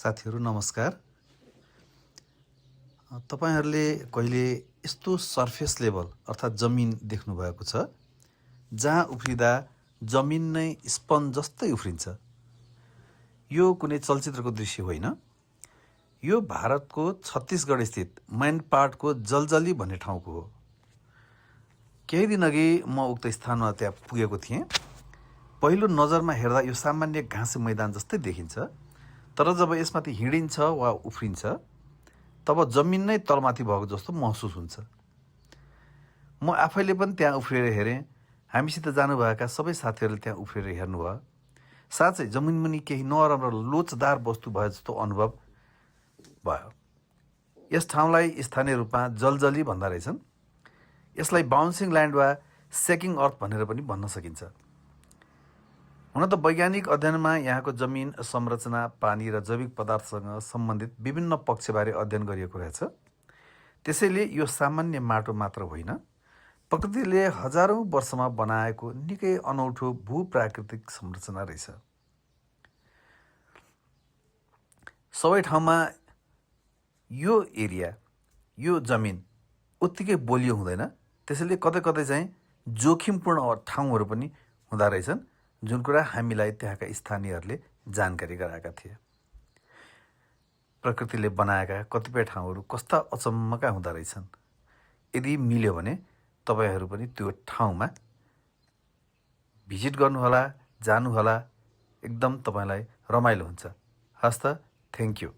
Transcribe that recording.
साथीहरू नमस्कार। तपाईहरूले कहिले यस्तो सर्फेस लेभल अर्थात् जमिन देख्नुभएको छ जहाँ उफ्रिँदा जमिन नै स्पन्ज जस्तै उफ्रिन्छ। यो कुनै चलचित्रको दृश्य होइन, यो भारतको छत्तीसगढ स्थित मैनपाटको जलजली भन्ने ठाउँको हो। केही दिन अघि म उक्त स्थानमा त्यहाँ पुगेको थिएँ। पहिलो नजरमा हेर्दा यो सामान्य घाँसे मैदान जस्तै देखिन्छ, तर जब यसमाथि हिँडिन्छ वा उफ्रिन्छ तब जमिन नै तलमाथि भएको जस्तो महसुस हुन्छ। म आफैले पनि त्यहाँ उफ्रिएर हेरेँ, हामीसित जानुभएका सबै साथीहरूले त्यहाँ उफ्रिएर हेर्नुभयो। साँच्चै जमिनमुनि केही नरम र लोचदार वस्तु भए जस्तो अनुभव भयो। यस ठाउँलाई स्थानीय रूपमा जलजली भन्दा रहेछन्। यसलाई बाउन्सिङ ल्यान्ड वा सेकिङ अर्थ भनेर पनि भन्न सकिन्छ। हुन त वैज्ञानिक अध्ययनमा यहाँको जमिन संरचना, पानी र जैविक पदार्थसँग सम्बन्धित विभिन्न पक्षबारे अध्ययन गरिएको रहेछ। त्यसैले यो सामान्य माटो मात्र होइन, प्रकृतिले हजारौँ वर्षमा बनाएको निकै अनौठो भूप्राकृतिक संरचना रहेछ। सबै ठाउँमा यो एरिया, यो जमिन उत्तिकै बलियो हुँदैन। त्यसैले कतै कतै चाहिँ जोखिमपूर्ण ठाउँहरू पनि हुँदो रहेछन्, जुन कुरा हामीलाई त्यहाँका स्थानीयहरूले जानकारी गराएका थिए। प्रकृतिले बनाएका कतिपय ठाउँहरू कस्ता अचम्मका हुँदो रहेछन्। यदि मिल्यो भने तपाईहरू पनि त्यो ठाउँमा भिजिट गर्नुहोला, जानुहोला। एकदम तपाईँलाई रमाइलो हुन्छ। हस् त, थ्याङ्क यू।